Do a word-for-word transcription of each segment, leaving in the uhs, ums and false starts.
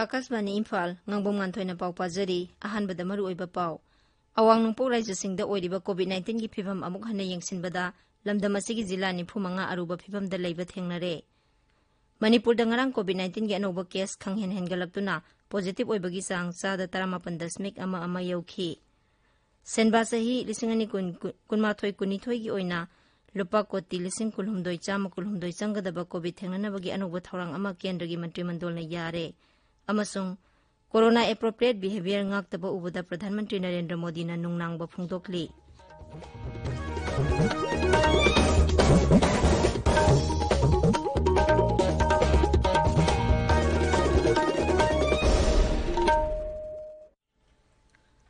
ꯑꯥꯀꯥꯁꯕꯥꯅꯤ ꯏꯝꯐꯥꯜ, ꯉꯥꯡꯕꯝ ꯉꯥꯟꯊꯣꯏꯅ ꯄꯥꯎ ꯄꯥꯖꯔꯤ꯫ ꯑꯍꯥꯟꯕꯗ ꯃꯔꯨꯑꯣꯏꯕ ꯄꯥꯎ꯫ ꯑꯋꯥꯡ ꯅꯣꯡꯄꯣꯛ ꯔꯥꯏꯖ꯭ꯌꯁꯤꯡꯗ ꯑꯣꯏꯔꯤꯕ COVID nineteenꯒꯤ ꯐꯤꯚꯝ ꯑꯃꯨꯛ ꯍꯟꯅ ꯌꯦꯡꯁꯤꯟꯕꯗ ꯂꯝꯗꯝ ꯑꯁꯤꯒꯤ ꯖꯤꯂꯥ ꯅꯤꯐꯨ ꯃꯉꯥ ꯑꯔꯨꯕ ꯐꯤꯚꯝꯗ ꯂꯩꯕ ꯊꯦꯡꯅꯔꯦ꯫ ꯃꯅꯤꯄꯨꯔꯗ ꯉꯔꯥꯡ COVID nineteenꯒꯤ ꯑꯅꯧꯕ case ꯈꯪꯍꯦꯟ ꯍꯦꯟꯒꯠꯂꯛꯇꯨꯅ positive ꯑꯣꯏꯕꯒꯤ ꯆꯥꯡ ꯆꯥꯗ ꯇꯔꯥꯃꯥꯄꯟ ꯗꯁꯃꯤꯛ ꯑꯃ ꯑꯃ ꯌꯧꯈꯤ꯫ ꯁꯦꯟꯕꯥ ꯆꯍꯤ ꯂꯤꯁꯤꯡ ꯑꯅꯤ ꯀꯨꯟ, ꯀꯨꯟꯃꯥꯊꯣꯏ ꯀꯨꯟꯅꯤꯊꯣꯏꯒꯤ ꯑꯣꯏꯅ ꯂꯨꯄꯥ ꯀꯣꯇꯤ ꯂꯤꯁꯤꯡ ꯀꯨꯟꯍꯨꯝꯗꯣꯏ ꯆꯥꯝꯃ ꯀꯨꯟꯍꯨꯝꯗꯣꯏ ꯆꯪꯒꯗꯕ COVID ꯊꯦꯡꯅꯅꯕꯒꯤ ꯑꯅꯧꯕ ꯊꯧꯔꯥꯡ ꯑꯃ ꯀꯦꯟꯗ꯭ꯔꯒꯤ ꯃꯟꯇ꯭ꯔꯤ ꯃꯟꯗꯣꯜꯅ ꯌꯥꯔꯦ꯫ ꯑꯃꯁꯨꯡ Corona appropriate behaviour ꯉꯥꯛꯇꯕ ꯎꯕꯗ ꯄ꯭ꯔꯙꯥꯟ ꯃꯟꯇ꯭ꯔꯤ ꯅꯔꯦꯟꯗ꯭ꯔ ꯃꯣꯗꯤꯅ ꯅꯨꯡꯅꯥꯡꯕ ꯐꯣꯡꯗꯣꯛꯂꯤ꯫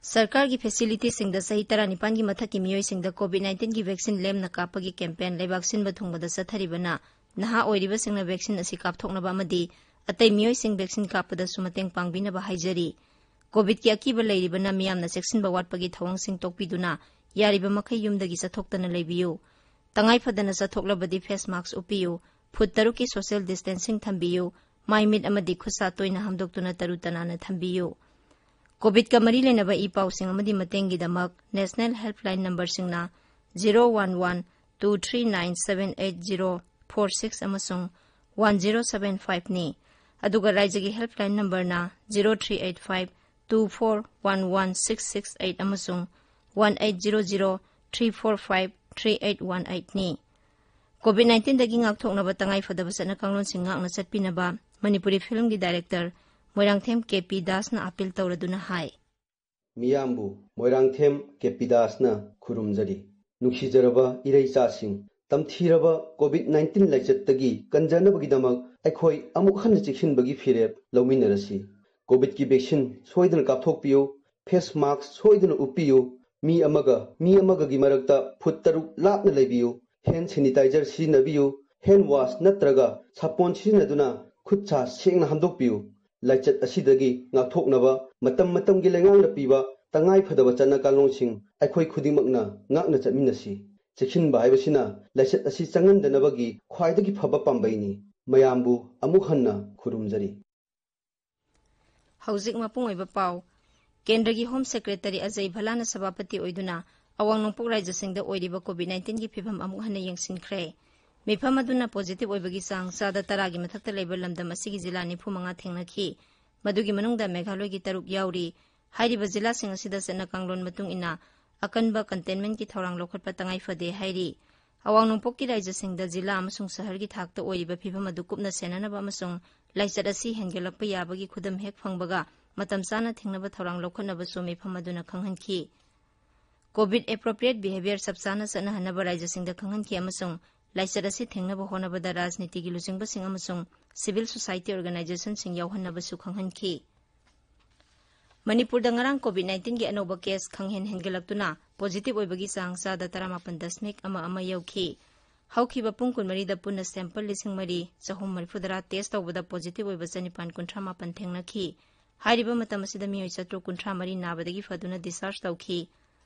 ꯁꯔꯀꯥꯔꯒꯤ facilityꯁꯤꯡꯗ ꯆꯍꯤ ꯇꯔꯥꯅꯤꯄꯥꯟꯒꯤ ꯃꯊꯛꯀꯤ ꯃꯤꯑꯣꯏꯁꯤꯡꯗ COVID nineteenꯒꯤ vaccine ꯂꯦꯝꯅ ꯀꯥꯞꯄꯒꯤ campaign ꯂꯩꯕꯥꯛ ꯁꯤꯟꯕ ꯊꯨꯡꯕꯗ ꯆꯠꯊꯔꯤꯕꯅ ꯅꯍꯥ ꯑꯣꯏꯔꯤꯕꯁꯤꯡꯅ vaccine ꯑꯁꯤ ꯀꯥꯞꯊꯣꯛꯅꯕ ꯑꯃꯗꯤ ꯑꯇꯩ ꯃꯤꯑꯣꯏꯁꯤꯡ vaccine ꯀꯥꯞꯄꯗꯁꯨ ꯃꯇꯦꯡ ꯄꯥꯡꯕꯤꯅꯕ ꯍꯥꯏꯖꯔꯤ꯫ COVIDꯀꯤ ꯑꯀꯤꯕ ꯂꯩꯔꯤꯕꯅ ꯃꯤꯌꯥꯝꯅ ꯆꯦꯛꯁꯤꯟꯕ ꯋꯥꯠꯄꯒꯤ ꯊꯧꯑꯣꯡꯁꯤꯡ ꯇꯣꯛꯄꯤꯗꯨꯅ ꯌꯥꯔꯤꯕ ꯃꯈꯩ ꯌꯨꯝꯗꯒꯤ ꯆꯠꯊꯣꯛꯇꯅ ꯂꯩꯕꯤꯌꯨ꯫ ꯇꯉꯥꯏ ꯐꯗꯅ ꯆꯠꯊꯣꯛꯂꯕꯗꯤ face mask ꯎꯞꯄꯤꯌꯨ, ꯐꯨꯠ ꯇꯔꯨꯛꯀꯤ social distancing ꯊꯝꯕꯤꯌꯨ, ꯃꯥꯏ ꯃꯤꯠ ꯑꯃꯗꯤ ꯈꯨꯠꯁꯥ ꯇꯣꯏꯅ ꯍꯥꯝꯗꯣꯛꯇꯨꯅ ꯇꯔꯨ ꯇꯅꯥꯟꯅ ꯊꯝꯕꯤꯌꯨ꯫ COVIDꯀ ꯃꯔꯤ ꯂꯩꯅꯕ ꯏ ꯄꯥꯎꯁꯤꯡ ꯑꯃꯗꯤ ꯃꯇꯦꯡꯒꯤꯗꯃꯛ National Helpline numberꯁꯤꯡꯅ zero one one two three nine seven eight zero four six ꯑꯃꯁꯨꯡ one zero seven fiveꯅꯤ꯫ ꯑꯗꯨꯒ ꯔꯥꯏꯖ꯭ꯌꯒꯤ helpline numberꯅ zero three eight five two four one one six six eight ꯑꯃꯁꯨꯡ one eight zero zero three four five three eight one eightꯅꯤ꯫ COVID nineteenꯗꯒꯤ ꯉꯥꯛꯊꯣꯛꯅꯕ ꯇꯉꯥꯏ ꯐꯗꯕ ꯆꯠꯅ ꯀꯥꯡꯂꯣꯟꯁꯤꯡ ꯉꯥꯛꯅ ꯆꯠꯄꯤꯅꯕ Manipuri filmꯒꯤ director Moirangthem K P ꯗꯥꯁꯅ appeal ꯇꯧꯔꯗꯨꯅ ꯍꯥꯏ꯫ ꯃꯤꯌꯥꯝꯕꯨ ꯃꯣꯏꯔꯥꯡꯊꯦꯝ ꯀꯦ ꯄꯤ ꯗꯥꯁꯅ ꯈꯨꯔꯨꯝꯖꯔꯤ꯫ ꯅꯨꯡꯁꯤꯖꯔꯕ ꯏꯔꯩꯆꯥꯁꯤꯡ, ꯇꯝꯊꯤꯔꯕ COVID nineteen ꯂꯥꯏꯆꯠꯇꯒꯤ ꯀꯟꯖꯅꯕꯒꯤꯗꯃꯛ ꯑꯩꯈꯣꯏ ꯑꯃꯨꯛ ꯍꯟꯅ ꯆꯦꯛꯁꯤꯟꯕꯒꯤ ꯐꯤꯔꯦꯞ ꯂꯧꯃꯤꯟꯅꯔꯁꯤ꯫ COVIDꯀꯤ vaccine ꯁꯣꯏꯗꯅ ꯀꯥꯞꯊꯣꯛꯄꯤꯌꯨ, face mask ꯁꯣꯏꯗꯅ ꯎꯞꯄꯤꯌꯨ, ꯃꯤ ꯑꯃꯒ ꯃꯤ ꯑꯃꯒꯒꯤ ꯃꯔꯛꯇ ꯐꯨꯠ ꯇꯔꯨꯛ ꯂꯥꯞꯅ ꯂꯩꯕꯤꯌꯨ, hand sanitizer ꯁꯤꯖꯤꯟꯅꯕꯤꯌꯨ, hand wash ꯅꯠꯇ꯭ꯔꯒ ꯁꯥꯄꯣꯟ ꯁꯤꯖꯤꯟꯅꯗꯨꯅ ꯈꯨꯠ ꯁꯥ ꯁꯦꯡꯅ ꯍꯥꯝꯗꯣꯛꯄꯤꯌꯨ꯫ ꯂꯥꯏꯆꯠ ꯑꯁꯤꯗꯒꯤ ꯉꯥꯛꯊꯣꯛꯅꯕ ꯃꯇꯝ ꯃꯇꯝꯒꯤ ꯂꯩꯉꯥꯛꯅ ꯄꯤꯕ ꯇꯉꯥꯏ ꯐꯗꯕ ꯆꯠꯅ ꯀꯥꯡꯂꯣꯟꯁꯤꯡ ꯑꯩꯈꯣꯏ ꯈꯨꯗꯤꯡꯃꯛꯅ ꯉꯥꯛꯅ ꯆꯠꯃꯤꯟꯅꯁꯤ꯫ ꯆꯦꯛꯁꯤꯟꯕ ꯍꯥꯏꯕꯁꯤꯅ ꯂꯥꯏꯆꯠ ꯑꯁꯤ ꯆꯪꯍꯟꯗꯅꯕꯒꯤ ꯈ꯭ꯋꯥꯏꯗꯒꯤ ꯐꯕ ꯄꯥꯝꯕꯩꯅꯤ꯫ ꯃꯌꯥꯝꯕꯨ ꯑꯃꯨꯛ ꯍꯟꯅ ꯈꯨꯔꯨꯝꯖꯔꯤ꯫ ꯍꯧꯖꯤꯛ ꯃꯄꯨꯡ ꯑꯣꯏꯕ ꯄꯥꯎ꯫ ꯀꯦꯟꯗ꯭ꯔꯒꯤ ꯍꯣꯝ ꯁꯦꯀ꯭ꯔꯦꯇꯔꯤ ꯑꯖꯌ ꯚꯜꯂꯥꯅ ꯁꯚꯥꯄꯇꯤ ꯑꯣꯏꯗꯨꯅ ꯑꯋꯥꯡ ꯅꯣꯡꯄꯣꯛ ꯔꯥꯖ꯭ꯌꯁꯤꯡꯗ ꯑꯣꯏꯔꯤꯕ ꯀꯣꯚꯤꯗ ꯅꯥꯏꯟꯇꯤꯟꯒꯤ ꯐꯤꯚꯝ ꯑꯃꯨꯛ ꯍꯟꯅ ꯌꯦꯡꯁꯤꯟꯈ꯭ꯔꯦ꯫ ꯃꯤꯐꯝ ꯑꯗꯨꯅ ꯄꯣꯖꯤꯇꯤꯚ ꯑꯣꯏꯕꯒꯤ ꯆꯥꯡ ꯆꯥꯗ ꯇꯔꯥꯒꯤ ꯃꯊꯛꯇ ꯂꯩꯕ ꯂꯝꯗꯝ ꯑꯁꯤꯒꯤ ꯖꯤꯂꯥ ꯅꯤꯐꯨ ꯃꯉꯥ ꯊꯦꯡꯅꯈꯤ꯫ ꯃꯗꯨꯒꯤ ꯃꯅꯨꯡꯗ ꯃꯦꯘꯥꯂꯣꯏꯒꯤ ꯇꯔꯨꯛ ꯌꯥꯎꯔꯤ꯫ ꯍꯥꯏꯔꯤꯕ ꯖꯤꯂꯥꯁꯤꯡ ꯑꯁꯤꯗ ꯆꯠꯅ ꯀꯥꯡꯂꯣꯟ ꯃꯇꯨꯡ ꯏꯟꯅ ꯑꯀꯟꯕ ꯀꯟꯇꯦꯟꯃꯦꯟꯠꯀꯤ ꯊꯧꯔꯥꯡ ꯂꯧꯈꯠꯄ ꯇꯉꯥꯏ ꯐꯗꯦ ꯍꯥꯏꯔꯤ꯫ ꯑꯋꯥꯡ ꯅꯣꯡꯄꯣꯛꯀꯤ ꯔꯥꯖ꯭ꯌꯁꯤꯡꯗ ꯖꯤꯂꯥ ꯑꯃꯁꯨꯡ ꯁꯍꯔꯒꯤ ꯊꯥꯛꯇ ꯑꯣꯏꯔꯤꯕ ꯐꯤꯚꯝ ꯑꯗꯨ ꯀꯨꯞꯅ ꯁꯦꯟꯅꯅꯕ ꯑꯃꯁꯨꯡ ꯂꯥꯏꯆꯠ ꯑꯁꯤ ꯍꯦꯟꯒꯠꯂꯛꯄ ꯌꯥꯕꯒꯤ ꯈꯨꯗꯝ ꯍꯦꯛ ꯐꯪꯕꯒ ꯃꯇꯝ ꯆꯥꯅ ꯊꯤꯡꯅꯕ ꯊꯧꯔꯥꯡ ꯂꯧꯈꯠꯅꯕꯁꯨ ꯃꯤꯐꯝ ꯑꯗꯨꯅ ꯈꯪꯍꯟꯈꯤ꯫ ꯀꯣꯚꯤꯗ ꯑꯦꯄ꯭ꯔꯣꯄ꯭ꯔꯤꯌꯦꯠ ꯕꯤꯍꯦꯕꯤꯌꯔ ꯆꯞ ꯆꯥꯅ ꯆꯠꯅꯍꯟꯅꯕ ꯔꯥꯖ꯭ꯌꯁꯤꯡꯗ ꯈꯪꯍꯟꯈꯤ ꯑꯃꯁꯨꯡ ꯂꯥꯏꯆꯠ ꯑꯁꯤ ꯊꯤꯡꯅꯕ ꯍꯣꯠꯅꯕꯗ ꯔꯥꯖꯅꯤꯇꯤꯒꯤ ꯂꯨꯆꯤꯡꯕꯁꯤꯡ ꯑꯃꯁꯨꯡ ꯁꯤꯚꯤꯜ ꯁꯣꯁꯥꯏꯇꯤ ꯑꯣꯔꯒꯅꯥꯏꯖꯦꯁꯟꯁꯤꯡ ꯌꯥꯎꯍꯟꯅꯕꯁꯨ ꯈꯪꯍꯟꯈꯤ꯫ ꯃꯅꯤꯄꯨꯔꯗ ꯉꯔꯥꯡ ꯀꯣꯚꯤꯗ ꯅꯥꯏꯟꯇꯤꯟꯒꯤ ꯑꯅꯧꯕ ꯀꯦꯁ ꯈꯪꯍꯦꯟ ꯍꯦꯟꯒꯠꯂꯛꯇꯨꯅ ꯄꯣꯖꯤꯇꯤꯚ ꯑꯣꯏꯕꯒꯤ ꯆꯥꯡ ꯆꯥꯗ ꯇꯔꯥꯃꯥꯄꯟ ꯗꯁꯃꯤꯛ ꯑꯃ ꯑꯃ ꯌꯧꯈꯤ꯫ ꯍꯧꯈꯤꯕ ꯄꯨꯡ ꯀꯨꯟꯃꯔꯤꯗ ꯄꯨꯟꯅ ꯁꯦꯝꯄꯜ ꯂꯤꯁꯤꯡ ꯃꯔꯤ ꯆꯍꯨꯝ ꯃꯔꯤꯐꯨꯇꯔꯥ ꯇꯦꯁ ꯇꯧꯕꯗ ꯄꯣꯖꯤꯇꯤꯚ ꯑꯣꯏꯕ ꯆꯅꯤꯄꯥꯟ ꯀꯨꯟꯊ꯭ꯔꯥ ꯃꯥꯄꯟ ꯊꯦꯡꯅꯈꯤ꯫ ꯍꯥꯏꯔꯤꯕ ꯃꯇꯝ ꯑꯁꯤꯗ ꯃꯤꯑꯣꯏ ꯆꯥꯇ꯭ꯔꯨꯛ ꯀꯨꯟꯊ꯭ꯔꯥ ꯃꯔꯤ ꯅꯥꯕꯗꯒꯤ ꯐꯗꯨꯅ ꯗꯤꯁꯆꯥꯔꯖ ꯇꯧꯈꯤ꯫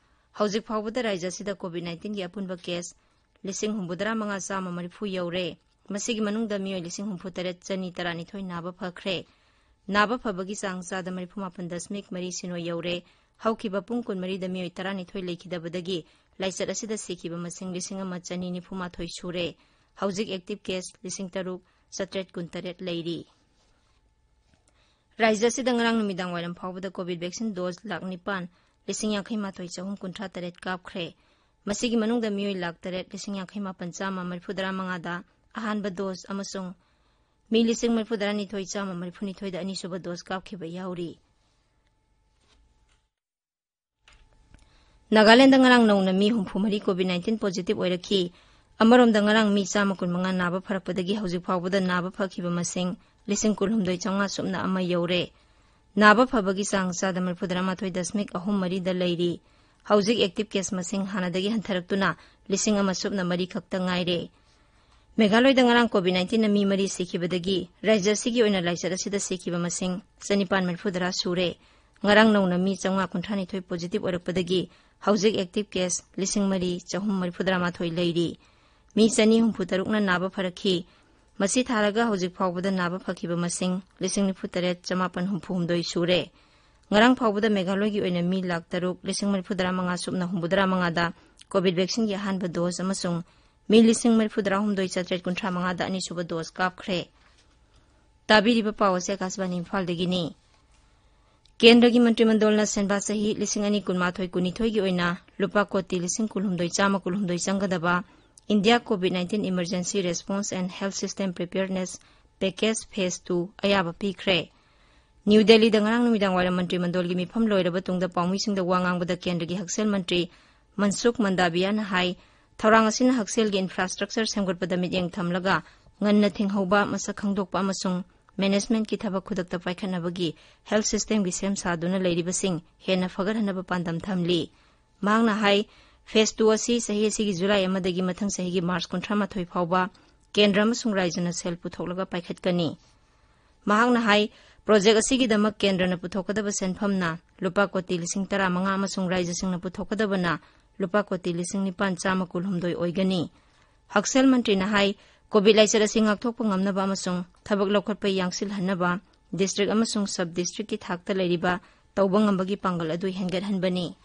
ꯍꯧꯖꯤꯛ ꯐꯥꯎꯕꯗ ꯔꯥꯖ꯭ꯌ ꯑꯁꯤꯗ ꯀꯣꯚꯤꯗ ꯅꯥꯏꯟꯇꯤꯟꯒꯤ ꯑꯄꯨꯟꯕ ꯀꯦꯁ ꯂꯤꯁꯤꯡ ꯍꯨꯝꯐꯨꯇꯔꯥ ꯃꯉꯥ ꯆꯥꯝꯃ ꯃꯔꯤꯐꯨ ꯌꯧꯔꯦ꯫ ꯃꯁꯤꯒꯤ ꯃꯅꯨꯡꯗ ꯃꯤꯑꯣꯏ ꯂꯤꯁꯤꯡ ꯍꯨꯝꯐꯨꯇꯔꯦꯠ ꯆꯅꯤ ꯇꯔꯥꯅꯤꯊꯣꯏ ꯅꯥꯕ ꯐꯈ꯭ꯔꯦ꯫ ꯅꯥꯕ ꯐꯕꯒꯤ ꯆꯥꯡ ꯆꯥꯗ ꯃꯔꯤꯐꯨ ꯃꯥꯄꯟ ꯗꯁꯃꯤꯛ ꯃꯔꯤ ꯁꯤꯅꯣ ꯌꯧꯔꯦ꯫ ꯍꯧꯈꯤꯕ ꯄꯨꯡ ꯀꯨꯟꯃꯔꯤꯗ ꯃꯤꯑꯣꯏ ꯇꯔꯥꯅꯤꯊꯣꯏ ꯂꯩꯈꯤꯗꯕꯗꯒꯤ ꯂꯥꯏꯆꯠ ꯑꯁꯤꯗ ꯁꯤꯈꯤꯕ ꯃꯁꯤꯡ ꯂꯤꯁꯤꯡ ꯑꯃ ꯆꯅꯤ ꯅꯤꯐꯨ ꯃꯥꯊꯣꯏ ꯁꯨꯔꯦ꯫ ꯍꯧꯖꯤꯛ ꯑꯦꯛꯇꯤꯚ ꯀꯦꯁ ꯂꯤꯁꯤꯡ ꯇꯔꯨꯛ ꯆꯥꯇ꯭ꯔꯦꯠ ꯀꯨꯟꯇꯔꯦꯠ ꯂꯩꯔꯤ꯫ ꯔꯥꯖ꯭ꯌ ꯑꯁꯤꯗ ꯉꯔꯥꯡ ꯅꯨꯃꯤꯗꯥꯡ ꯋꯥꯏꯔꯝ ꯐꯥꯎꯕꯗ ꯀꯣꯚꯤꯗ ꯚꯦꯛꯁꯤꯟ ꯗꯣꯖ ꯂꯥꯈ ꯅꯤꯄꯥꯟ ꯂꯤꯁꯤꯡ ꯌꯥꯡꯈꯩ ꯃꯥꯊꯣꯏ ꯆꯍꯨꯝ ꯀꯨꯟꯊ꯭ꯔꯥ ꯇꯔꯦꯠ ꯀꯥꯞꯈ꯭ꯔꯦ꯫ ꯃꯁꯤꯒꯤ ꯃꯅꯨꯡꯗ ꯃꯤꯑꯣꯏ ꯂꯥꯈ ꯇꯔꯦꯠ ꯂꯤꯁꯤꯡ ꯌꯥꯡꯈꯩ ꯃꯥꯄꯟ ꯆꯥꯝꯃ ꯃꯔꯤꯐꯨꯇꯔꯥ ꯃꯉꯥꯗ ꯑꯍꯥꯟꯕ ꯗꯣꯖ ꯑꯃꯁꯨꯡ ꯃꯤ ꯂꯤꯁꯤꯡ ꯃꯔꯤꯐꯨꯇꯔꯥꯅꯤꯊꯣꯏ ꯆꯥꯝꯃ ꯃꯔꯤꯐꯨꯅꯤꯊꯣꯏꯗ ꯑꯅꯤꯁꯨꯕ ꯗꯣꯖ ꯀꯥꯞꯈꯤꯕ ꯌꯥꯎꯔꯤ꯫ ꯅꯥꯒꯥꯂꯦꯟꯗ ꯉꯔꯥꯡ ꯅꯧꯅ ꯃꯤ ꯍꯨꯝꯐꯨ ꯃꯔꯤ ꯀꯣꯚꯤꯗ ꯅꯥꯏꯟꯇꯤꯟ ꯄꯣꯖꯤꯇꯤꯚ ꯑꯣꯏꯔꯛꯈꯤ꯫ ꯑꯃꯔꯣꯝꯗ ꯉꯔꯥꯡ ꯃꯤ ꯆꯥꯝꯃ ꯀꯨꯟꯃꯉꯥ ꯅꯥꯕ ꯐꯔꯛꯄꯗꯒꯤ ꯍꯧꯖꯤꯛ ꯐꯥꯎꯕꯗ ꯅꯥꯕ ꯐꯈꯤꯕ ꯃꯁꯤꯡ ꯂꯤꯁꯤꯡ ꯀꯨꯟꯍꯨꯝꯗꯣꯏ ꯆꯥꯝꯃꯉꯥ ꯁꯨꯞꯅ ꯑꯃ ꯌꯧꯔꯦ꯫ ꯅꯥꯕ ꯐꯕꯒꯤ ꯆꯥꯡ ꯆꯥꯗ ꯃꯔꯤꯐꯨꯇꯔꯥ ꯃꯥꯊꯣꯏ ꯗꯁꯃꯤꯛ ꯑꯍꯨꯝ ꯃꯔꯤꯗ ꯂꯩꯔꯤ꯫ ꯍꯧꯖꯤꯛ ꯑꯦꯛꯇꯤꯚ ꯀꯦꯁ ꯃꯁꯤꯡ ꯍꯥꯟꯅꯗꯒꯤ ꯍꯟꯊꯔꯛꯇꯨꯅ ꯂꯤꯁꯤꯡ ꯑꯃ ꯁꯨꯞꯅ ꯃꯔꯤ ꯈꯛꯇ ꯉꯥꯏꯔꯦ꯫ ꯃꯦꯘꯥꯂꯣꯏꯗ ꯉꯔꯥꯡ ꯀꯣꯚꯤꯗ ꯅꯥꯏꯟꯇꯤꯟꯅ ꯃꯤ ꯃꯔꯤ ꯁꯤꯈꯤꯕꯗꯒꯤ ꯔꯥꯖ꯭ꯌ ꯑꯁꯤꯒꯤ ꯑꯣꯏꯅ ꯂꯥꯏꯆꯠ ꯑꯁꯤꯗ ꯁꯤꯈꯤꯕ ꯃꯁꯤꯡ ꯆꯅꯤꯄꯥꯟ ꯃꯔꯤꯐꯨꯇꯔꯥ ꯁꯨꯔꯦ꯫ ꯉꯔꯥꯡ ꯅꯧꯅ ꯃꯤ ꯆꯥꯝꯃꯉꯥ ꯀꯨꯟꯊ꯭ꯔꯥꯅꯤꯊꯣꯏ ꯄꯣꯖꯤꯇꯤꯚ ꯑꯣꯏꯔꯛꯄꯗꯒꯤ ꯍꯧꯖꯤꯛ ꯑꯦꯛꯇꯤꯚ ꯀꯦꯁ ꯂꯤꯁꯤꯡ ꯃꯔꯤ ꯆꯍꯨꯝ ꯃꯔꯤꯐꯨꯇꯔꯥ ꯃꯥꯊꯣꯏ ꯂꯩꯔꯤ꯫ ꯃꯤ ꯆꯅꯤ ꯍꯨꯝꯐꯨ ꯇꯔꯨꯛꯅ ꯅꯥꯕ ꯐꯔꯛꯈꯤ꯫ ꯃꯁꯤ ꯊꯥꯔꯒ ꯍꯧꯖꯤꯛ ꯐꯥꯎꯕꯗ ꯅꯥꯕ ꯐꯈꯤꯕ ꯃꯁꯤꯡ ꯂꯤꯁꯤꯡ ꯅꯤꯐꯨ ꯇꯔꯦꯠ ꯆꯃꯥꯄꯟ ꯍꯨꯝꯐꯨ ꯍꯨꯝꯗꯣꯏ ꯁꯨꯔꯦ꯫ ꯉꯔꯥꯡ ꯐꯥꯎꯕꯗ ꯃꯦꯘꯥꯂꯣꯏꯒꯤ ꯑꯣꯏꯅ ꯃꯤ ꯂꯥꯈ ꯇꯔꯨꯛ ꯂꯤꯁꯤꯡ ꯃꯔꯤꯐꯨ ꯇꯔꯥ ꯃꯉꯥ ꯁꯨꯞꯅ ꯍꯨꯝꯐꯨ ꯇꯔꯥ ꯃꯉꯥꯗ ꯀꯣꯚꯤꯗ ꯚꯦꯛꯁꯤꯟꯒꯤ ꯑꯍꯥꯟꯕ ꯗꯣꯁ ꯑꯃꯁꯨꯡ ꯃꯤ ꯂꯤꯁꯤꯡ ꯃꯔꯤꯐꯨ ꯇꯔꯥ ꯍꯨꯝꯗꯣꯏ ꯆꯥꯇ꯭ꯔꯦꯠ ꯀꯨꯟꯊ꯭ꯔꯥ ꯃꯉꯥꯗ ꯑꯅꯤꯁꯨꯕ ꯗꯣꯁ ꯀꯥꯞꯈ꯭ꯔꯦ꯫ ꯇꯥꯕꯤꯔꯤꯕ ꯄꯥꯎ ꯑꯁꯤ ꯑꯀꯥꯁꯕꯥꯅꯤ ꯏꯝꯐꯥꯜꯗꯒꯤꯅꯤ꯫ ꯀꯦꯟꯗ꯭ꯔꯒꯤ ꯃꯟꯇ꯭ꯔꯤꯃꯟꯗꯣꯜꯅ ꯁꯦꯟꯕꯥ ꯆꯍꯤ ꯂꯤꯁꯤꯡ ꯑꯅꯤ ꯀꯨꯟꯃꯥꯊꯣꯏ ꯀꯨꯟꯅꯤꯊꯣꯏꯒꯤ ꯑꯣꯏꯅ ꯂꯨꯄꯥ ꯀꯣꯇꯤ ꯂꯤꯁꯤꯡ ꯀꯨꯟꯍꯨꯝꯗꯣꯏ ꯆꯥꯝꯃ ꯀꯨꯟꯍꯨꯝꯗꯣꯏ ꯆꯪꯒꯗꯕ India COVID nineteen Emergency Response and Health System Preparedness Package Phase two ꯑꯌꯥꯕ ꯄꯤꯈ꯭ꯔꯦ꯫ ꯅ꯭ꯌꯨ ꯗꯦꯜꯂꯤꯗ ꯉꯔꯥꯡ ꯅꯨꯃꯤꯗꯥꯡ ꯋꯥꯏꯔꯝ ꯃꯟꯇ꯭ꯔꯤꯃꯟꯗꯣꯜꯒꯤ ꯃꯤꯐꯝ ꯂꯣꯏꯔꯕ ꯇꯨꯡꯗ ꯄꯥꯎꯃꯤꯁꯤꯡꯗ ꯋꯥ ꯉꯥꯡꯕꯗ ꯀꯦꯟꯗ꯭ꯔꯒꯤ ꯍꯛꯁꯦꯜ ꯃꯟꯇ꯭ꯔꯤ ꯃꯟꯁꯨꯈ ꯃꯟꯗꯥꯕꯤꯌꯥꯅ ꯍꯥꯏ, ꯊꯧꯔꯥꯡ ꯑꯁꯤꯅ ꯍꯛꯁꯦꯜꯒꯤ infrastructure ꯁꯦꯝꯒꯠꯄꯗ ꯃꯤꯠꯌꯦꯡ ꯊꯝꯂꯒ ꯉꯟꯅ ꯊꯤꯡꯍꯧꯕ, ꯃꯁꯛ ꯈꯪꯗꯣꯛꯄ ꯑꯃꯁꯨꯡ managementꯀꯤ ꯊꯕꯛ ꯈꯨꯗꯛꯇ ꯄꯥꯏꯈꯠꯅꯕꯒꯤ health systemꯒꯤ ꯁꯦꯝ ꯁꯥꯗꯨꯅ ꯂꯩꯔꯤꯕꯁꯤꯡ ꯍꯦꯟꯅ ꯐꯒꯠꯍꯟꯅꯕ ꯄꯥꯟꯗꯝ ꯊꯝꯂꯤ꯫ ꯃꯍꯥꯛꯅ ꯍꯥꯏ, Phase two ꯑꯁꯤ ꯆꯍꯤ ꯑꯁꯤꯒꯤ ꯖꯨꯂꯥꯏ ꯑꯃꯗꯒꯤ ꯃꯊꯪ ꯆꯍꯤꯒꯤ ꯃꯥꯔꯆ ꯀꯨꯟꯊ꯭ꯔꯥ ꯃꯥꯊꯣꯏ ꯐꯥꯎꯕ ꯀꯦꯟꯗ꯭ꯔ ꯑꯃꯁꯨꯡ ꯔꯥꯏꯖ꯭ꯌꯅ ꯁꯦꯜ ꯄꯨꯊꯣꯛꯂꯒ ꯄꯥꯏꯈꯠꯀꯅꯤ꯫ ꯃꯍꯥꯛꯅ ꯍꯥꯏ, ꯄ꯭ꯔꯣꯖꯦꯛ ꯑꯁꯤꯒꯤꯗꯃꯛ ꯀꯦꯟꯗ꯭ꯔꯅ ꯄꯨꯊꯣꯛꯀꯗꯕ ꯁꯦꯟꯐꯝꯅ ꯂꯨꯄꯥ ꯀꯣꯇꯤ ꯂꯤꯁꯤꯡ ꯇꯔꯥ ꯃꯉꯥ ꯑꯃꯁꯨꯡ ꯔꯥꯏꯖ꯭ꯌꯁꯤꯡꯅ ꯄꯨꯊꯣꯛꯀꯗꯕꯅ ꯂꯨꯄꯥ ꯀꯣꯇꯤ ꯂꯤꯁꯤꯡ ꯅꯤꯄꯥꯟ ꯆꯥꯝꯃ ꯀꯨꯟꯍꯨꯝꯗꯣꯏ ꯑꯣꯏꯒꯅꯤ꯫ ꯍꯛꯁꯦꯜ ꯃꯟꯇ꯭ꯔꯤꯅ ꯍꯥꯏ, ꯀꯣꯚꯤꯗ ꯂꯥꯏꯆꯠ ꯑꯁꯤ ꯉꯥꯛꯊꯣꯛꯄ ꯉꯝꯅꯕ ꯑꯃꯁꯨꯡ ꯊꯕꯛ ꯂꯧꯈꯠꯄ ꯌꯥꯡꯁꯤꯜꯍꯟꯅꯕ district ꯑꯃꯁꯨꯡ sub districtꯀꯤ ꯊꯥꯛꯇ ꯂꯩꯔꯤꯕ ꯇꯧꯕ ꯉꯝꯕꯒꯤ ꯄꯥꯡꯒꯜ ꯑꯗꯨ ꯍꯦꯟꯒꯠꯍꯟꯕꯅꯤ꯫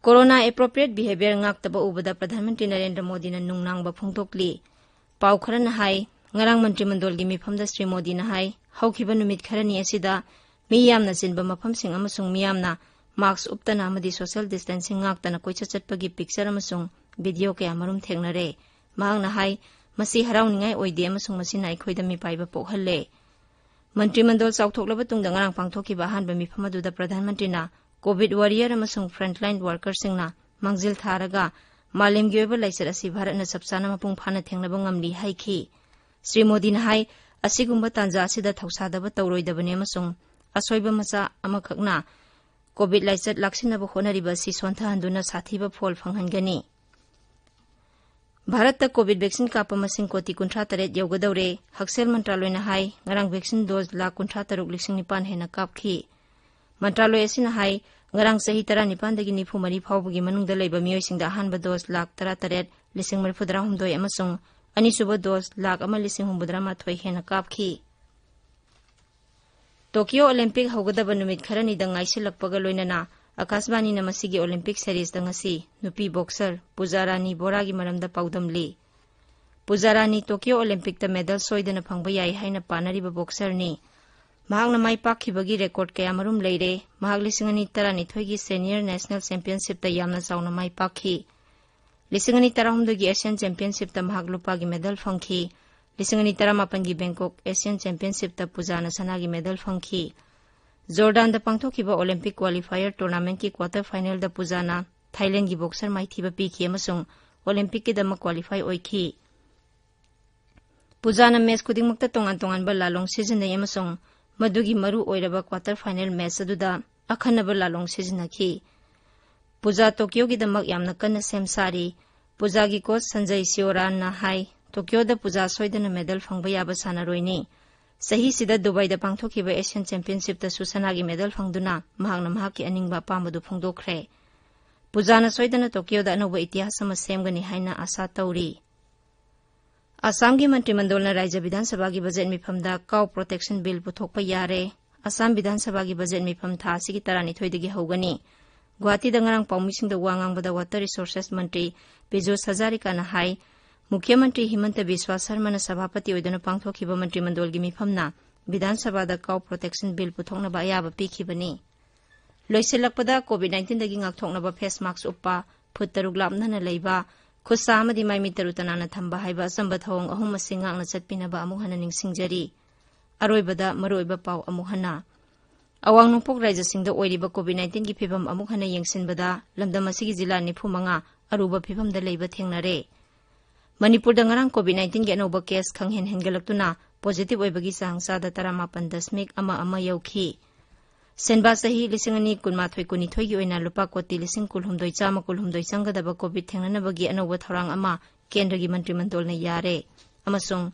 Corona appropriate behavior ꯉꯥꯛꯇꯕ ꯎꯕꯗ ꯄ꯭ꯔꯙꯥꯟ ꯃꯟꯇ꯭ꯔꯤ ꯅꯔꯦꯟꯗ꯭ꯔ ꯃꯣꯗꯤꯅ ꯅꯨꯡꯅꯥꯡꯕ ꯐꯣꯡꯗꯣꯛꯂꯤ꯫ ꯄꯥꯎ ꯈꯔꯅ ꯍꯥꯏ, ꯉꯔꯥꯡ ꯃꯟꯇ꯭ꯔꯤ ꯃꯟꯗꯣꯜꯒꯤ ꯃꯤꯐꯝꯗ ꯁ꯭ꯔꯤ ꯃꯣꯗꯤꯅ ꯍꯥꯏ, ꯍꯧꯈꯤꯕ ꯅꯨꯃꯤꯠ ꯈꯔꯅꯤ ꯑꯁꯤꯗ ꯃꯤ ꯌꯥꯝꯅ ꯆꯤꯟꯕ ꯃꯐꯝꯁꯤꯡ ꯑꯃꯁꯨꯡ ꯃꯤꯌꯥꯝꯅ mask ꯎꯞꯇꯅ ꯑꯃꯗꯤ social distancing ꯉꯥꯛꯇꯅ ꯀꯣꯏꯆꯠ ꯆꯠꯄꯒꯤ picture ꯑꯃꯁꯨꯡ video ꯀꯌꯥ ꯃꯔꯨꯝ ꯊꯦꯡꯅꯔꯦ꯫ ꯃꯍꯥꯛꯅ ꯍꯥꯏ, ꯃꯁꯤ ꯍꯔꯥꯎꯅꯤꯡꯉꯥꯏ ꯑꯣꯏꯗꯦ ꯑꯃꯁꯨꯡ ꯃꯁꯤꯅ ꯑꯩꯈꯣꯏꯗ ꯃꯤꯄꯥꯏꯕ ꯄꯣꯛꯍꯜꯂꯦ꯫ ꯃꯟꯇ꯭ꯔꯤ ꯃꯟꯗꯣꯜ ꯆꯥꯎꯊꯣꯛꯂꯕ ꯇꯨꯡꯗ ꯉꯔꯥꯡ ꯄꯥꯡꯊꯣꯛꯈꯤꯕ ꯑꯍꯥꯟꯕ ꯃꯤꯐꯝ ꯑꯗꯨꯗ ꯄ꯭ꯔꯙꯥꯟ ꯃꯟꯇ꯭ꯔꯤꯅ COVID warrior ꯑꯃꯁꯨꯡ frontline workerꯁꯤꯡꯅ ꯃꯥꯡꯖꯤꯜ ꯊꯥꯔꯒ ꯃꯥꯂꯦꯝꯒꯤ ꯑꯣꯏꯕ ꯂꯥꯏꯆꯠ ꯑꯁꯤ ꯚꯥꯔꯠꯅ ꯆꯞ ꯆꯥꯅ ꯃꯄꯨꯡ ꯐꯥꯅ ꯊꯦꯡꯅꯕ ꯉꯝꯂꯤ ꯍꯥꯏꯈꯤ꯫ ꯁ꯭ꯔꯤ ꯃꯣꯗꯤꯅ ꯍꯥꯏ, ꯑꯁꯤꯒꯨꯝꯕ ꯇꯥꯟꯖꯥ ꯑꯁꯤꯗ ꯊꯧꯁꯥꯗꯕ ꯇꯧꯔꯣꯏꯗꯕꯅꯤ ꯑꯃꯁꯨꯡ ꯑꯁꯣꯏꯕ ꯃꯆꯥ ꯑꯃꯈꯛꯅ COVID ꯂꯥꯏꯆꯠ ꯂꯥꯛꯁꯤꯟꯅꯕ ꯍꯣꯠꯅꯔꯤꯕ ꯑꯁꯤ ꯁꯣꯟꯊꯍꯟꯗꯨꯅ ꯁꯥꯊꯤꯕ ꯐꯣꯜ ꯐꯪꯍꯟꯒꯅꯤ꯫ ꯚꯥꯔꯠꯇ COVID vaccine ꯀꯥꯞꯄ ꯃꯁꯤꯡ ꯀꯣꯇꯤ ꯀꯨꯟꯊ꯭ꯔꯥ ꯇꯔꯦꯠ ꯌꯧꯒꯗꯧꯔꯦ꯫ ꯍꯛꯁꯦꯜ ꯃꯟꯇ꯭ꯔꯥꯂꯣꯏꯅ ꯍꯥꯏ, ꯉꯔꯥꯡ vaccine dose ꯂꯥꯈ ꯀꯨꯟꯊ꯭ꯔꯥ ꯇꯔꯨꯛ ꯂꯤꯁꯤꯡ ꯅꯤꯄꯥꯟ ꯍꯦꯟꯅ ꯀꯥꯞꯈꯤ꯫ ꯃꯟꯇ꯭ꯔꯥꯂꯣꯏ ꯑꯁꯤꯅ ꯍꯥꯏ, ꯉꯔꯥꯡ ꯆꯍꯤ ꯇꯔꯥꯅꯤꯄꯥꯟꯗꯒꯤ ꯅꯤꯐꯨ ꯃꯔꯤ ꯐꯥꯎꯕꯒꯤ ꯃꯅꯨꯡꯗ ꯂꯩꯕ ꯃꯤꯑꯣꯏꯁꯤꯡꯗ ꯑꯍꯥꯟꯕ dose ꯂꯥꯈ ꯇꯔꯥꯇꯔꯦꯠ ꯂꯤꯁꯤꯡ ꯃꯔꯤꯐꯨꯇꯔꯥꯍꯨꯝꯗꯣꯏ ꯑꯃꯁꯨꯡ ꯑꯅꯤꯁꯨꯕ ꯗꯣꯁ ꯂꯥꯈ ꯑꯃ ꯂꯤꯁꯤꯡ ꯍꯨꯝꯐꯨꯇꯔꯥꯃꯥꯊꯣꯏ ꯍꯦꯟꯅ ꯀꯥꯞꯈꯤ꯫ ꯇꯣꯀꯤꯌꯣ ꯑꯣꯂꯤꯝꯄꯤꯛ ꯍꯧꯒꯗꯕ ꯅꯨꯃꯤꯠ ꯈꯔꯅꯤꯗ ꯉꯥꯏꯁꯤꯜꯂꯛꯄꯒ ꯂꯣꯏꯅꯅ ꯑꯀꯥꯁꯕꯥꯅꯤꯅ ꯃꯁꯤꯒꯤ ꯑꯣꯂꯤꯝꯄꯤꯛ ꯁꯦꯔꯤꯁꯇ ꯉꯁꯤ ꯅꯨꯄꯤ ꯕꯣꯛꯁꯔ ꯄꯨꯖꯥ ꯔꯥꯅꯤ ꯕꯣꯔꯥꯒꯤ ꯃꯔꯝꯗ ꯄꯥꯎꯗꯝꯂꯤ꯫ ꯄꯨꯖꯥ ꯔꯥꯅꯤ ꯇꯣꯀꯤꯌꯣ ꯑꯣꯂꯤꯝꯄꯤꯛꯇ ꯃꯦꯗꯜ ꯁꯣꯏꯗꯅ ꯐꯪꯕ ꯌꯥꯏ ꯍꯥꯏꯅ ꯄꯥꯅꯔꯤꯕ ꯕꯣꯛꯁꯔꯅꯤ꯫ ꯃꯍꯥꯛꯅ ꯃꯥꯏ ꯄꯥꯛꯈꯤꯕꯒꯤ ꯔꯦꯀꯣꯔꯗ ꯀꯌꯥꯃꯔꯨꯝ ꯂꯩꯔꯦ꯫ ꯃꯍꯥꯛ ꯂꯤꯁꯤꯡ ꯑꯅꯤ ꯇꯔꯥꯅꯤꯊꯣꯏꯒꯤ ꯁꯦꯅꯤꯌꯔ ꯅꯦꯁꯅꯦꯜ ꯆꯦꯝꯄꯤꯌꯟꯁꯤꯞꯇ ꯌꯥꯝꯅ ꯆꯥꯎꯅ ꯃꯥꯏ ꯄꯥꯛꯈꯤ꯫ ꯂꯤꯁꯤꯡ ꯑꯅꯤ ꯇꯔꯥꯍꯨꯝꯗꯣꯏꯒꯤ ꯑꯦꯁꯤꯌꯥꯟ ꯆꯦꯝꯄꯤꯌꯟꯁꯤꯞꯇ ꯃꯍꯥꯛ ꯂꯨꯄꯥꯒꯤ ꯃꯦꯗꯜ ꯐꯪꯈꯤ꯫ ꯂꯤꯁꯤꯡ ꯑꯅꯤ ꯇꯔꯥꯃꯥꯄꯟꯒꯤ ꯕꯦꯡꯀꯣꯛ ꯑꯦꯁꯤꯌꯥꯟ ꯆꯦꯝꯄꯤꯌꯟꯁꯤꯞꯇ ꯄꯨꯖꯥꯅ ꯁꯅꯥꯒꯤ ꯃꯦꯗꯜ ꯐꯪꯈꯤ꯫ ꯖꯣꯔꯗꯥꯟꯗ ꯄꯥꯡꯊꯣꯛꯈꯤꯕ ꯑꯣꯂꯤꯝꯄꯤꯛ ꯀ꯭ꯋꯥꯂꯤꯐꯥꯏꯌꯔ ꯇꯣꯔꯅꯥꯃꯦꯟꯠꯀꯤ ꯀ꯭ꯋꯥꯇꯔ ꯐꯥꯏꯅꯦꯜꯗ ꯄꯨꯖꯥꯅ ꯊꯥꯏꯂꯦꯟꯗꯒꯤ ꯕꯣꯛꯁꯔ ꯃꯥꯏꯊꯤꯕ ꯄꯤꯈꯤ ꯑꯃꯁꯨꯡ ꯑꯣꯂꯤꯝꯄꯤꯛꯀꯤꯗꯃꯛ ꯀ꯭ꯋꯥꯂꯤꯐꯥꯏ ꯑꯣꯏꯈꯤ꯫ ꯄꯨꯖꯥꯅ ꯃꯦꯆ ꯈꯨꯗꯤꯡꯃꯛꯇ ꯇꯣꯉꯥꯟ ꯇꯣꯉꯥꯟꯕ ꯂꯥꯂꯣꯡ ꯁꯤꯖꯤꯟꯅꯩ ꯑꯃꯁꯨꯡ ꯃꯗꯨꯒꯤ ꯃꯔꯨ ꯑꯣꯏꯔꯕ ꯀ꯭ꯋꯥꯇꯔ ꯐꯥꯏꯅꯦꯜ ꯃꯦꯆ ꯑꯗꯨꯗ ꯑꯈꯟꯅꯕ ꯂꯥꯂꯣꯡ ꯁꯤꯖꯤꯟꯅꯈꯤ꯫ ꯄꯨꯖꯥ ꯇꯣꯀꯤꯌꯣꯒꯤꯗꯃꯛ ꯌꯥꯝꯅ ꯀꯟꯅ ꯁꯦꯝ ꯁꯥꯔꯤ꯫ ꯄꯨꯖꯥꯒꯤ ꯀꯣꯆ ꯁꯟꯖꯌ ꯁꯤꯑꯣꯔꯥꯟꯅ ꯍꯥꯏ, "ꯇꯣꯀꯤꯌꯣꯗ ꯄꯨꯖꯥ ꯁꯣꯏꯗꯅ ꯃꯦꯗꯜ ꯐꯪꯕ ꯌꯥꯕ ꯁꯥꯟꯅꯔꯣꯏꯅꯤ꯫ ꯆꯍꯤꯁꯤꯗ ꯗꯨꯕꯥꯏꯗ ꯄꯥꯡꯊꯣꯛꯈꯤꯕ ꯑꯦꯁꯤꯌꯥꯟ ꯆꯦꯝꯄꯤꯌꯟꯁꯤꯞꯇꯁꯨ ꯁꯅꯥꯒꯤ ꯃꯦꯗꯜ ꯐꯪꯗꯨꯅ ꯃꯍꯥꯛꯅ ꯃꯍꯥꯛꯀꯤ ꯑꯅꯤꯡꯕ ꯑꯄꯥꯝꯕꯗꯨ ꯐꯣꯡꯗꯣꯛꯈ꯭ꯔꯦ꯫ ꯄꯨꯖꯥꯅ ꯁꯣꯏꯗꯅ ꯇꯣꯀꯤꯌꯣꯗ ꯑꯅꯧꯕ ꯏꯇꯤꯍꯥꯁ ꯑꯃ ꯁꯦꯝꯒꯅꯤ ꯍꯥꯏꯅ ꯑꯥꯁꯥ ꯇꯧꯔꯤ"꯫ ꯑꯁꯥꯝꯒꯤ ꯃꯟꯇ꯭ꯔꯤ ꯃꯟꯗꯣꯜꯅ ꯔꯥꯖ꯭ꯌ ꯕꯤꯙꯥꯟ ꯁꯚꯥꯒꯤ ꯕꯖꯦꯠ ꯃꯤꯐꯝꯗ ꯀꯥꯎ ꯄ꯭ꯔꯣꯇꯦꯛꯁꯟ ꯕꯤꯜ ꯄꯨꯊꯣꯛꯄ ꯌꯥꯔꯦ꯫ ꯑꯁꯥꯝ ꯕꯤꯙꯥꯟ ꯁꯚꯥꯒꯤ ꯕꯖꯦꯠ ꯃꯤꯐꯝ ꯊꯥ ꯑꯁꯤꯒꯤ ꯇꯔꯥꯅꯤꯊꯣꯏꯗꯒꯤ ꯍꯧꯒꯅꯤ꯫ ꯒꯨꯋꯥꯍꯥꯇꯤꯗ ꯉꯔꯥꯡ ꯄꯥꯎꯃꯤꯁꯤꯡꯗ ꯋꯥ ꯉꯥꯡꯕꯗ ꯋꯥꯇꯔ ꯔꯤꯁꯣꯔꯁꯦꯁ ꯃꯟꯇ꯭ꯔꯤ ꯄꯤꯖꯨꯁ ꯍꯖꯥꯔꯤꯀꯥꯅ ꯍꯥꯏ, ꯃꯨꯈ꯭ꯌ ꯃꯟꯇ꯭ꯔꯤ ꯍꯤꯃꯟꯇ ꯕꯤꯁ꯭ꯋꯥ ꯁꯔꯃꯅ ꯁꯚꯥꯄꯇꯤ ꯑꯣꯏꯗꯨꯅ ꯄꯥꯡꯊꯣꯛꯈꯤꯕ ꯃꯟꯇ꯭ꯔꯤ ꯃꯟꯗꯣꯜꯒꯤ ꯃꯤꯐꯝꯅ ꯕꯤꯙꯥꯟ ꯁꯚꯥꯗ ꯀꯥꯎ ꯄ꯭ꯔꯣꯇꯦꯛꯁꯟ ꯕꯤꯜ ꯄꯨꯊꯣꯛꯅꯕ ꯑꯌꯥꯕ ꯄꯤꯈꯤꯕꯅꯤ꯫ ꯂꯣꯏꯁꯤꯜꯂꯛꯄꯗ, ꯀꯣꯚꯤꯗ ꯅꯥꯏꯟꯇꯤꯟꯗꯒꯤ ꯉꯥꯛꯊꯣꯛꯅꯕ ꯐꯦꯁ ꯃꯥꯛꯁ ꯎꯞꯄ, ꯐꯨꯠ ꯇꯔꯨꯛ ꯂꯥꯞꯅꯅ ꯂꯩꯕ, ꯈꯨꯠ ꯁꯥ ꯑꯃꯗꯤ ꯃꯥꯏ ꯃꯤꯠ ꯇꯔꯨ ꯇꯅꯥꯟꯅ ꯊꯝꯕ ꯍꯥꯏꯕ ꯑꯆꯝꯕ ꯊꯧꯑꯣꯡ ꯑꯍꯨꯝ ꯑꯁꯤ ꯉꯥꯛꯅ ꯆꯠꯄꯤꯅꯕ ꯑꯃꯨꯛ ꯍꯟꯅ ꯅꯤꯡꯁꯤꯡꯖꯔꯤ꯫ ꯑꯔꯣꯏꯕꯗ ꯃꯔꯨꯑꯣꯏꯕ ꯄꯥꯎ ꯑꯃꯨꯛ ꯍꯟꯅ꯫ ꯑꯋꯥꯡ ꯅꯣꯡꯄꯣꯛ ꯔꯥꯖ꯭ꯌꯁꯤꯡꯗ ꯑꯣꯏꯔꯤꯕ ꯀꯣꯚꯤꯗ ꯅꯥꯏꯟꯇꯤꯟꯒꯤ ꯐꯤꯚꯝ ꯑꯃꯨꯛ ꯍꯟꯅ ꯌꯦꯡꯁꯤꯟꯕꯗ ꯂꯝꯗꯝ ꯑꯁꯤꯒꯤ ꯖꯤꯂꯥ ꯅꯤꯐꯨ ꯃꯉꯥ ꯑꯔꯨꯕ ꯐꯤꯚꯝꯗ ꯂꯩꯕ ꯊꯦꯡꯅꯔꯦ꯫ ꯃꯅꯤꯄꯨꯔꯗ ꯉꯔꯥꯡ ꯀꯣꯚꯤꯗ ꯅꯥꯏꯟꯇꯤꯟꯒꯤ ꯑꯅꯧꯕ ꯀꯦꯁ ꯈꯪꯍꯦꯟ ꯍꯦꯟꯒꯠꯂꯛꯇꯨꯅ ꯄꯣꯖꯤꯇꯤꯚ ꯑꯣꯏꯕꯒꯤ ꯆꯥꯡ ꯆꯥꯗ ꯇꯔꯥꯃꯥꯄꯟ ꯗꯁꯃꯤꯛ ꯑꯃ ꯑꯃ ꯌꯧꯈꯤ꯫ ꯁꯦꯟꯕꯥ ꯆꯍꯤ ꯂꯤꯁꯤꯡ ꯑꯅꯤ ꯀꯨꯟꯃꯥꯊꯣꯏ ꯀꯨꯟꯅꯤꯊꯣꯏꯒꯤ ꯑꯣꯏꯅ ꯂꯨꯄꯥ ꯀꯣꯇꯤ ꯂꯤꯁꯤꯡ ꯀꯨꯟꯍꯨꯝꯗꯣꯏ ꯆꯥꯝꯃ ꯀꯨꯟꯍꯨꯝꯗꯣꯏ ꯆꯪꯒꯗꯕ ꯀꯣꯚꯤꯗ ꯊꯦꯡꯅꯅꯕꯒꯤ ꯑꯅꯧꯕ ꯊꯧꯔꯥꯡ ꯑꯃ ꯀꯦꯟꯗ꯭ꯔꯒꯤ ꯃꯟꯇ꯭ꯔꯤ ꯃꯟꯗꯣꯜꯅ ꯌꯥꯔꯦ꯫ ꯑꯃꯁꯨꯡ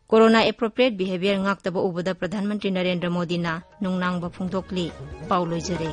Corona appropriate behavior ꯉꯥꯛꯇꯕ ꯎꯕꯗ ꯄ꯭ꯔꯙꯥꯟ ꯃꯟꯇ꯭ꯔꯤ ꯅꯔꯦꯟꯗ꯭ꯔ ꯃꯣꯗꯤꯅ ꯅꯨꯡꯅꯥꯡꯕ ꯐꯣꯡꯗꯣꯛꯂꯤ꯫ ꯄꯥꯎ ꯂꯣꯏꯖꯔꯦ꯫